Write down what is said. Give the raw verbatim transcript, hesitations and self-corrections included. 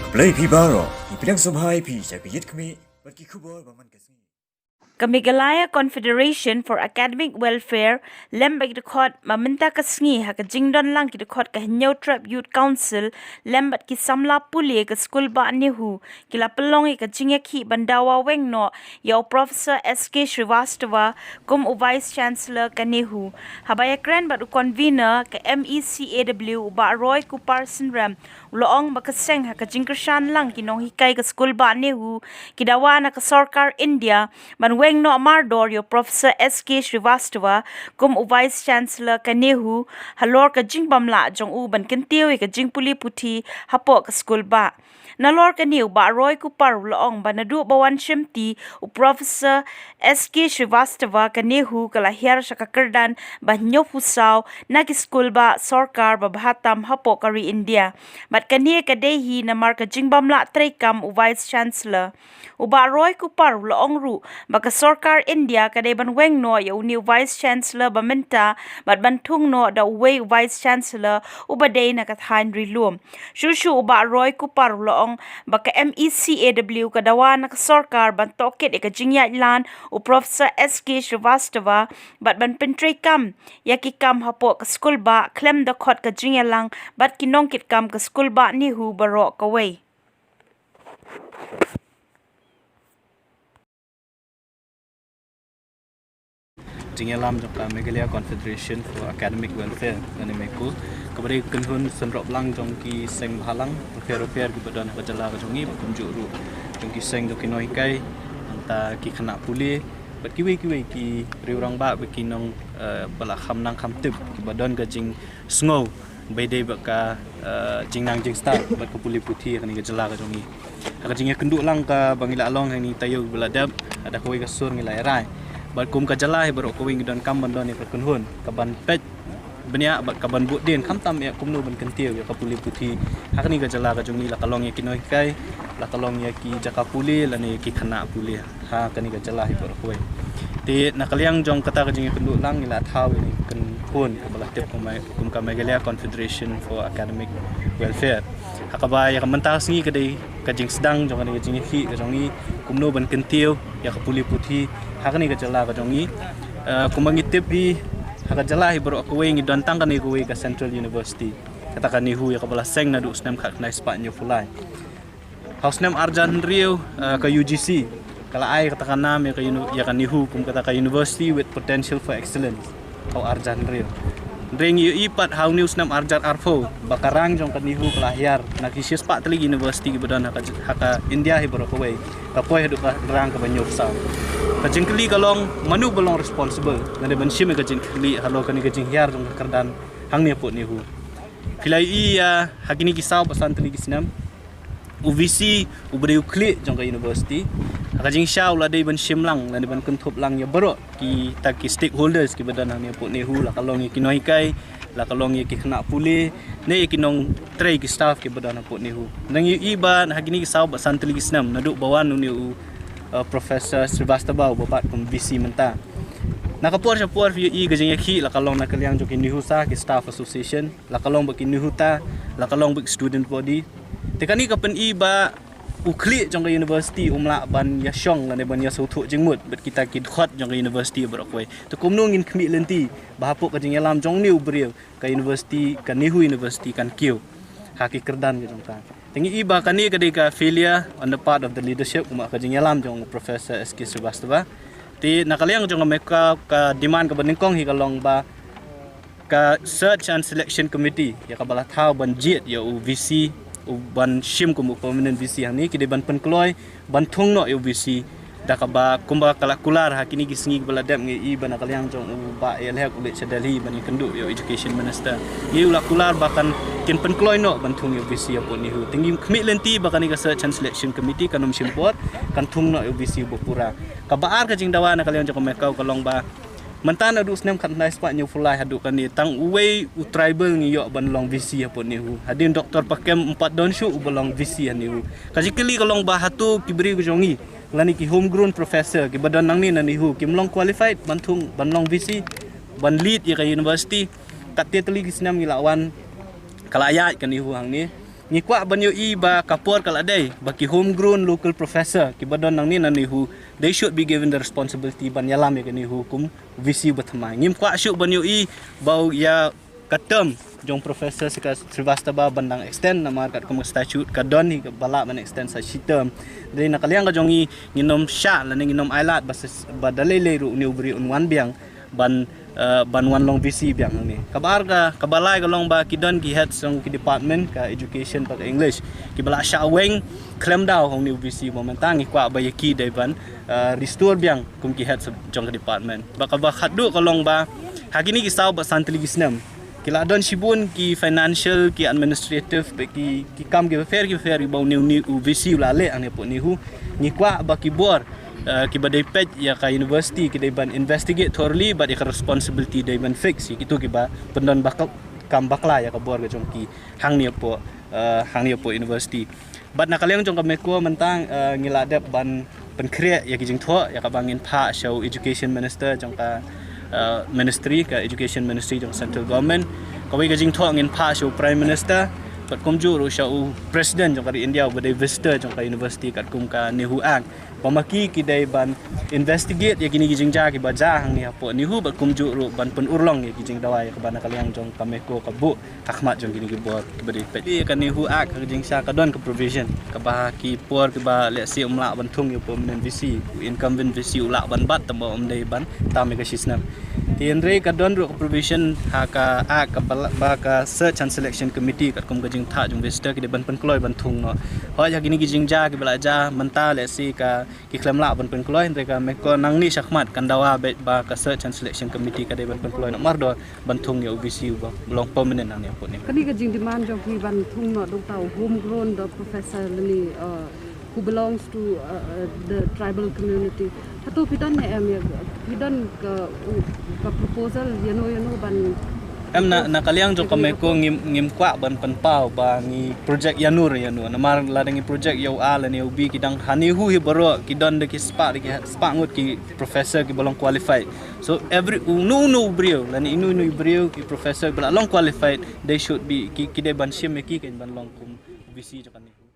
Blei phi baroh, ngi pdiang sngewbha ïa phi sha ka Ïit Khmih bad ki khubor ba man ka sngi. Ka Meghalaya Confederation for Academic Welfare lem bad ki dkhot ba mynta ka sngi ha ka jingdon lang ki dkhot ka Hynñiewtrep Youth Council lem bad ki samla pule ka skul bah NEHU ki la pynlong ïa ka jingïakhih ban dawa weng noh ïa u Professor S K Srivastava kum u Vice Chancellor ka NEHU. Haba ïakren bad u convener ka MECAW u bah Roy Kupar Synrem, u la ong ba ka seng ha ka jingkyrshan lang ki nonghikai ka skul bah NEHU ki dawa na ka sorkar India ban weng noh mardor ïa u Professor S K Srivastava kum u Vice Chancellor ka NEHU halor ka jingbymlah jong u ban kyntiew ïa ka jingpule puthi hapoh ka skul bah. Nalor kane u bah Roy Kupar u la ong ba naduh ba wan shimti u Professor S K Srivastava ka NEHU ka la hiar sha ka kyrdan ba hynñiewphew saw na ki skul bah sorkar ba bha tam hapoh ka ri India. Bad kane ka dei hi namar ka jingbymlah treikam u Vice Chancellor. U bah Roy Kupar u la ong ruh ba ka sorkar India ka dei ban weng noh ïa une u Vice Chancellor ba mynta bad ban thung noh da uwei u Vice Chancellor uba dei na ka thaiñ Ri Lum. Shuh shuh u bah Roy Kupar u la ong ba ka MECAW ka dawa na ka sorkar ban tohkit ïa ka jingïaidlan u Professor S K Srivastava bad ban pyntreikam ïa ki kam hapoh ka skul bah khlem da khot ka jingïalang bad ki nongkitkam ka skul bah NEHU baroh kawei. Jingïalam jong ka Meghalaya Confederation for Academic Welfare lane MECWO, kaba dei ka kynhun synrop lang jong ki seng bhalang rupiah rupiah kiba don ha ka jylla ka jong ngi, ba kumjuh ruh jong ki seng jong ki nonghikai, nangta ki khynnah pule bad kiwei kiwei ki riew rangbah bad ki nong, eh, ba la kham nang kham tip kiba don ka jing sngew ba ïadei bad ka, eh, jingnang jingstad bad ka pule puthi ha kane ka jylla ka jong ngi. Ha ka jingïakynduh lang kaba ngi la long ha kane ka taïew ba la dep, ha da kawei ka sur ngi la ïarai bad kum ka jylla hi baroh kawei ngi donkam ban don ïa ka kynhun kaban peit bniah bad kaban bud dien khamtam ïa kumno ban kyntiew ïa ka pule puthi ha kane ka jylla ka jong ngi, la ka long ïa ki nonghikai, la ka long ïa ki jaka pule lane ïa ki khynnah pule ha kane ka jylla hi baroh kawei. Te na ka liang jong kata ka jingïakynduh lang ngi la thaw ïa kane ka kynhun kaba la tip kum, kum ka Meghalaya Confederation for Academic Welfare, ha kaba ïa ka mynta ka sngi ka dei ka jingsdang jong kane ka jingïakhih ka jong ngi kumno ban kyntiew ïa ka pule puthi ha kane ka jylla ka jong ngi. Eh, kumba ngi tip hi, ha ka jylla hi baroh kawei ngi don tang kane kawei ka Central University, kata ka NEHU, ïa kaba la seng naduh u snem khatkhyndai spah hynñiewphew lai. Ha u snem arhajar hynriew, eh, ka U G C ka la ai kata ka nam ïa ka uni-, ïa ka NEHU kum kata ka University with Potential for Excellence ha u arhajar hynriew. Hynrei ngi ïohi pat ha une u snem arhajar arphew ba ka rang jong ka NEHU ka la hiar na ki shispah tylli ki university kiba don ha ka j-, ha ka India hi baroh kawei, ka poi haduh ka rang kaba hynñiewphew saw. Ka jingkylli ka long, mano ba long responsible lane ban shim ïa ka jingkylli halor kane ka jinghiar jong ka kyrdan hangne hapoh NEHU? Phi la ïohi ïa ha kine ki saw bad san tylli ki snem, u VC uba dei u khlieh jong ka university, ha ka jingshisha u la dei ban shim lang lane ban kynthup lang ïa baroh kita ki stakeholders kiba don hangne hapoh NEHU, la ka long ïa ki nonghikai, la ka long ïa ki khynnah pule ne ïa ki nongtrei, ki staff kiba don hapoh NEHU. Nang ïohi ba ha kine ki saw bad san tylli ki snem naduh ba wan une u, uh, Professor Srivastava uba bat kum VC mynta, na ka por sha por phi ïohi ka jingïakhih la ka long na ka liang jong ki NEHUSA, ki Staff Association, la ka long bad ki NEHUTA, la ka long bad ki student body. Te kane ka pyni ba u khlieh jong ka university um lah ban ïashong lane ban ïasngewthuh jingmut bad kita ki dkhot jong ka university baroh kawei. Te kumno ngin khmih lynti ba hapoh ka jingïalam jong une u briew ka university, ka NEHU University kan kiew ha ki kyrdan ka jong ka? Te ngi ïohi ba kane ka dei ka failure on the part of the leadership, kumba ka jingïalam jong Professor S K Srivastava. Te na ka liang jong ka MECWA ka demand kaba nyngkong hi ka long ba ka Search and Selection Committee ïa kaba la thaw ban jied ïa u VC, u ban shim kum u permanent VC hangne, ki dei ban pynkloi ban thung noh ïa u VC da kaba kumba ka la kular ha kine ki sngi kiba la dep. Ngi ïohi ba na ka liang jong u Bah A L Hek u leit sha Delhi ban ïakynduh ïa u Education Minister, ngi ïohi u la kular ba kan, kin pynkloi noh ban thung ïa u VC hapoh NEHU. Te ngi khmih lynti ba kane ka Search and Selection Committee kan ym shim por, kan thung noh ïa u VC uba pura. Kaba ar ka jingdawa na ka liang jong ka MECWA ka long ba mynta naduh u snem khatkhyndai spah hynñiewphew lai haduh kane tang uwei u tribal ngi ïoh ban long VC hapoh NEHU. Hadien Doctor Pakem ym pat don shuh uba long VC ha NEHU. Ka jingkylli ka long ba hato ki briew ka jong ngi lane ki homegrown professor kiba don nangne na NEHU kim long qualified ban thung, ban long VC, ban lead ïa ka university? Katto tylli ki snem ngi la wan, ka la ïaid ka NEHU hangne. Ngi kwah ban ïohi ba ka por ka la dei ba ki homegrown local professor kiba don nangne na NEHU, they should be given the responsibility ban ïalam ïa ka NEHU kum VC ba thymmai. Ngim kwah shuh ban ïohi ba ïa ka term jong Professor Srivastava ban dang extend, namar katkum ka statute ka don hi ba lah ban extend sa shi term. Dei na ka liang ka jong ngi, ngin ym shah lane ngin ym ailad ba da lei lei ruh une u briew un wan biang ban, uh, ban wan long VC biang hangne. Kaba ar ka, kaba lai ka long ba ki don ki head jong ki department, ka education bad ka English, kiba la shah weng khlem daw hangne u VC. Ba mynta ngi kwah ba ïa ki dei ban, uh, restore biang kum ki head jong ka department. Ba kaba khatduh ka long ba ha kine ki saw bad san tylli ki snem ki la don shibun ki financial, ki administrative, ki, ki kam kiba pher kiba pher kiba une u VC u la leh hangne hapoh NEHU. Ngi kwah ba ki bor, uh, kiba dei peit ïa ka university ki dei ban investigate thoroughly, bad ïa ka responsibility dei ban fix ïa kito kiba pyndon bakla, kam bakla ïa ka bor ka jong ki hangne hapoh, uh, hangne hapoh university. Bad na ka liang jong ka MEHKO mynta, uh, ngi la dep ban pynkhreh ïa ki jingthoh ïa kaba ngin phah sha u education minister jong ka, uh, ministry, ka education ministry jong central government. Kawei ka jingthoh ngin phah sha u prime minister bad kumjuh ruh sha u president jong ka ri India uba dei visitor jong ka university katkum ka NEHU Act. Ba ma ki ki dei ban investigate ïa kine ki jingjia kiba jia hangne hapoh NEHU bad kumjuh ruh ban pynurlong ïa ki jingdawa ïa kaba na ka liang jong ka MEHKO ka buh ha khmat jong kine ki bor kiba dei peit. Ïa ka NEHU Act ka jingshah ka don ka provision kaba ha ki por kiba lehse um lah ban thung ïa u permanent VC, u incumbent VC u lah ban bat tang ba um dei ban tam ïa ka shi snem. Te hynrei ka don ruh ka provision ha ka Act kaba la, ba ka Search and Selection Committee katkum ka jingthah jong visitor ki dei ban pynkloi ban thung noh. Hooid ha kine ki jingjia kiba la jia mynta lehse ka ki khlem lah ban pynkloi, hynrei ka MEHKO nangne shakhmat kan dawa beit ba ka Search and Selection Committee ka dei ban pynkloi noh mardor ban thung ïa u VC uba long permanent nangne hapoh NEHU. Kane ka jingdemand jong ki ban thung noh da uta u homegrown da professor lane, uh, who belongs to, uh, uh, the tribal community. Hato phi don ne em ïa, phi don ka, u, ka proposal ïano ïano ban Em na, na ka liang jong ka MEHKO ngim, ngim kwah ban pynpaw ba ngi project ïano re ïano. Namar lada ngi project ïa u A lane ïa u B ki dang ha NEHU hi baroh ki don da ki spah, da ki spah ngut ki professor kiba long qualified. So every, uno uno u briew lane ino ino u briew ki professor ba la long qualified, they should be, ki, ki dei ban shim ïa ki kein ban long kum VC jong ka NEHU.